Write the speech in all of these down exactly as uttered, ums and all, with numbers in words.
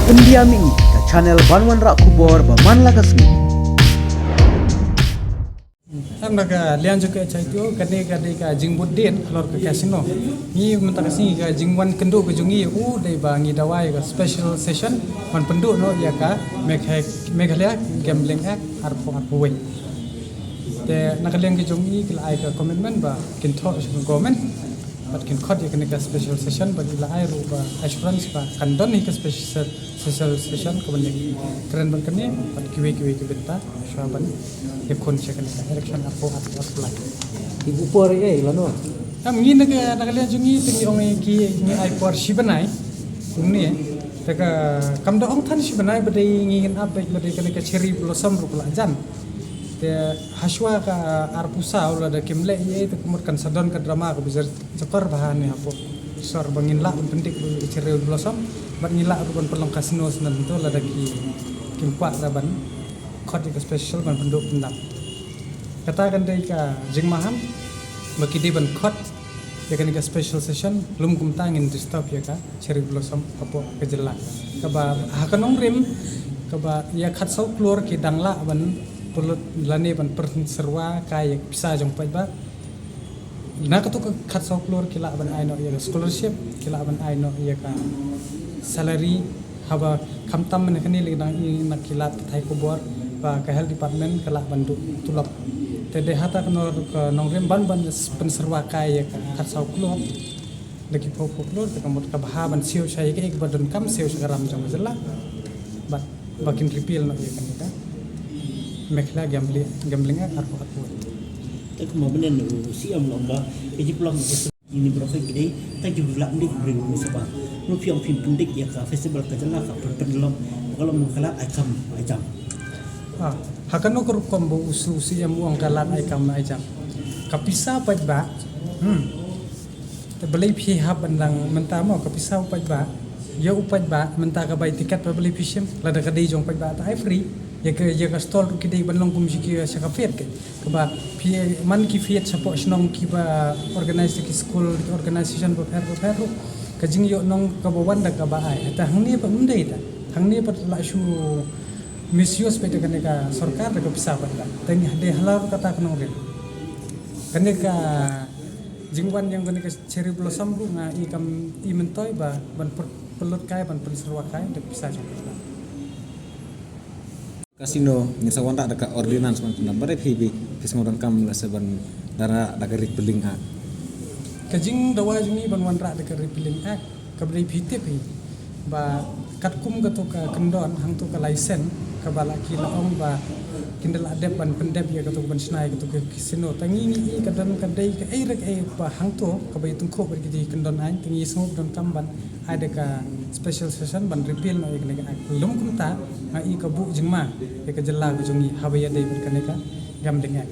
Pyndiam ïa ngi ka channel ban wanrah khubor ba man la ka sngi. Em, na ka liang jong ka H I T O, kane ka dei ka jingbud dien halor ka casino. Ngi mynta ka sngi ka jingwan kynduh ka jong ngi u dei ba ngi dawa ïa ka special session ban pynduh noh ïa ka Megha-, Meghalaya Gambling Act arphew arphew wei. Te na ka liang ka jong ngi ki la ai ka commitment ba kin thoh sha ka government bad kin khot ïa kane ka special session bad ki la ai ruh ba assurance ba kan don hi ka special, special session ka ban ïa kren bad kane bad kiwei kiwei ki bynta shuwa ban ïa khun sha kane ka election arphew arphew lai. Ki buh por ei ei lano? Em, ngi na ka, na ka liang jong ngi te ngi ong ïa ki ngi ai por shi bnai. Kumne te ka kam da ong than shi bnai ba dei ngi ngin ap ba dei kane ka cherry blossom ruh ka la jan. Te hashwa ka arphew saw lada kim leh ei ei te ka mut kan sa don ka drama kaba jer jakor bha ne hapoh sor ba ngin lah ban pyndik ruh ïa ka cherry blossom bad ngin lah ruh ban pynlong casino shen to lada ki kim kwah da ban khot ïa ka special ban pynduh pyndap. Kata kan dei ka jingmaham ba ki dei ban khot ïa kane ka special session, lum kumta ngin disturb ïa ka cherry blossom hapoh ka jylla. Kaba ha ka nongrim kaba ïa khatsaw klur ki dang lah ban pynlut lane ban pynsyrwa kai ïa ka pisa jong paidbah. Na katu ka khatsaw klur ki lah ban ai noh ïa ka scholarship, ki lah ban ai noh ïa ka salary, haba khamtam mynne kane lei dang i na ki lad pathai khubor ba ka health department ka lah ban duh tulop. Te dei hata ka nor ka nongrim ban ban pynsyrwa kai ïa ka khatsaw klur. Da ki phew phew klur te ka mut ka bha ban siew sha ïa ka, ïa ka ba donkam siew sha ka ram jong ka jylla. Bad ba kin repeal noh ïa kane ka Meghalaya Gambling, Gambling Act arphew arphew. Te kumba mynne u C M long ba ka jingpynlong ini bro ka gidei ta ki bla ndik bri u saba. Ruh phi ong phim pyndik ïa ka festival ka jylla ka pynpynlong ka long ka lad ai kam ai jam. Ah, ha kano ka rukom ba u C M u ong ka lad ai kam ai jam? Ka pisa paidbah. Hmm. Te balei phi hap ban dang mynta mo ka pisa u paidbah. Ïa u paidbah mynta ka bai tiket ba balei phi shim lada ka dei jong paidbah ta ai free. Ïa ka, ïa ka stall ruh ki dei ban long kum shi ki sha ka fair ka. Kaba phi man ki fair shapoh shnong kiba organize ki school, ki organization bapher bapher ruh. Ka jingïoh nong kaba wan da kaba ai. Ta hangne ba ym dei ta. Hangne ba la shu misuse ba da kane ka sorkar da ka pisa ba da. Ta ngi dei halor kata ka nongrim. Kane ka jingwan ïa kane ka cherry blossom ruh nga i kam i myntoi ba ban pynlut kai ban pynsyrwa kai da ka pisa jong ka. Casino ngin sa wanrah da ka ordinance ban pyndam. Balei phi, phi, phi sngewdonkam lehse ban wanrah da ka Repealing Act? Ka jingdawa jong ngi ban wanrah da ka Repealing Act kaba dei phi tip hi ba katkum katu ka kyndon hangtu ka license kaba la ki la ong ba kin da la dep ban pyndep ïa katu ka ban shna ïa katu ka casino. Ta ngi ngi i ka don ka dei kaei re kaei ba hangtu kaba ïatyngkhuh bad ki kyndon aiñ. Ta ngi sngew donkam ban ai da ka special session ban repeal noh ïa kane ka act. Lum kumta nga i ka buh jingma ïa ka jylla ka jong ngi haba ïadei bad kane ka Gambling Act.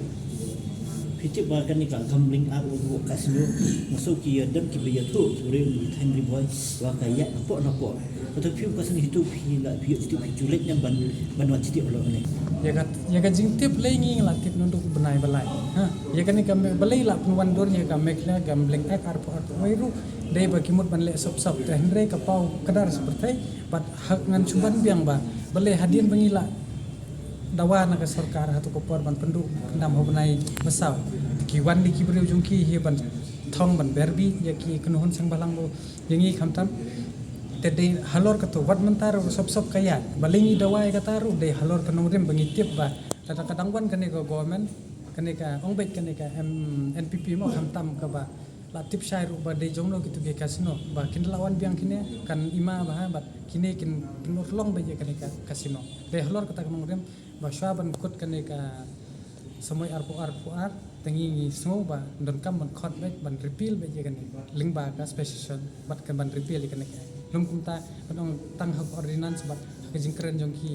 Phi tip ba kane ka Gambling Act u buh casino nga sngew ki ïa dem kiba ïathuh ki briew ngi thaiñ ri boi wa ka ïa napoh napoh. Kata phi ka sngewthuh phi la phi ïa tip phi ju leit ne ban ban wan tip olo ne. Ïa ka ïa ka jingtip lei ngi la tip naduh bnai ba lai. Ha ïa kane ka me-, balei la pynwandur ïa ka Meghalaya Gambling Act arphew arphew wei ruh dei ba ki mut ban leh sop sop te hynrei ka paw kdar sa pyrthei bad ha ngan shu ban biang ba balei hadien ba ngi la dawa na ka sorkar ha tu ka por ban pynduh pyndam ha u bnai ba saw. Ki wan da ki briew jong ki hi ban thong ban ber bih ïa ki kynhun seng bhalang ba ïa ngi khamtam. Te dei halor katu wat mynta ruh sop sop ka ïaid. Balei ngi dawa ïa kata ruh dei halor ka nongrim ba ngi tip ba lada ka dang wan kane ka government kane ka ong beit kane ka M-, N P P mo khamtam kaba la tip shai ruh ba dei jongno kitu ki casino ba kin da la wan biang kine kan ima ba ha bad kine kin pynurlong beit ïa kane ka casino. Dei halor kata ka nongrim ba shuwa ban kut kane ka samoi arphew arphew ar te ngi ngi sngew ba donkam ban khot beit ban repeal beit ïa kane lyngba ka special session bad kan ban repeal ïa kane ka lum kumta ban ong tang ha ka ordinance bad ha ka jingkren jong ki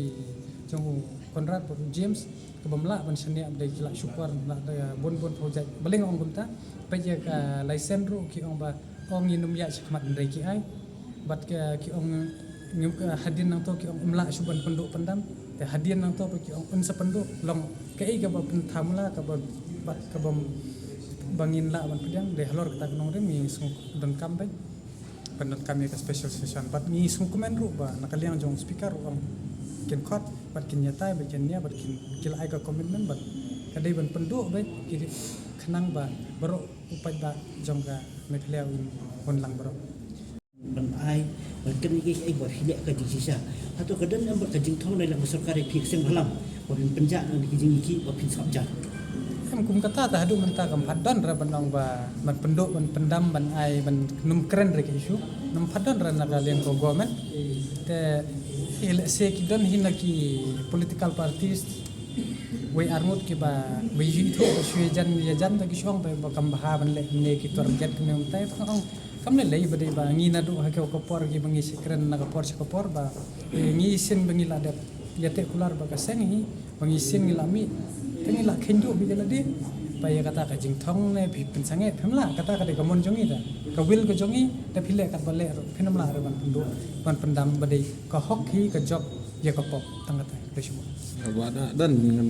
jong u Conrad bad u James kaba mlah ban shaniah ba dei ki la shukor la da bun bun project. Balei nga ong kumta? Peit ïa ka license ruh ki ong ba ong ïa num ïa shakhmat hynrei ki ai. Bad ka ki ong ngim ka hadien nangto ki ong ym lah shu ban pynduh pyndam. Te hadien nangto ba ki ong un sa pynduh long kaei kaba pyntham la kaba bad kaba ba ngin lah ban pdiang dei halor kata ka nongrim ngi sngew donkam beit. Pyndonkam ïa ka special session bad ngi sngewkmen ruh ba na ka liang jong speaker ruh ong kin khot bad kin ïatai bad kin nia bad kin ki la ai ka commitment bad ka dei ban pynduh bad ki khnang ba baroh u paidbah jong ka Meghalaya un hun lang baroh. Ban ai ban kren ïa kaei ba phi leh ka jingshisha. Hato ka don em ba ka jingthong na la ka sorkar ïa phi ka seng bhalang ba phin pynjah na ki jingïakhih ba phin sngap jar. Em kum kata ta haduh mynta kam pat don ra ban ong ba ban pynduh ban pyndam ban ai ban nym kren re ka issue. Nym pat don ra na ka liang ka government. Te eh, let's say ki don hi na ki political parties wei arngut ki ba ba yu thu ba shu jan ya jan ba ki shong ba ba kam bha ban leh ne ki tor get ne mynta ta ong kam leh lei ba dei ba ngi naduh ha ka por ki ba ngi shi kren na ka por shi ka por ba eh, ngi sien ba ngi la dep ïa te kular ba ka seng hi ba ngi sien ngi la mih te ngi la kynduh bi ka la dei ba ïa kata ka jingthong ne phi pynsangeh phim lah kata ka dei ka mon jong ngi ta ka will ka jong ngi ta phi leh kat ba leh ruh phin ym lah ruh ban pynduh ban pyndam ba dei ka hok hi ka jop ïa ka pop tang kata dei shu. Ba da dan ngan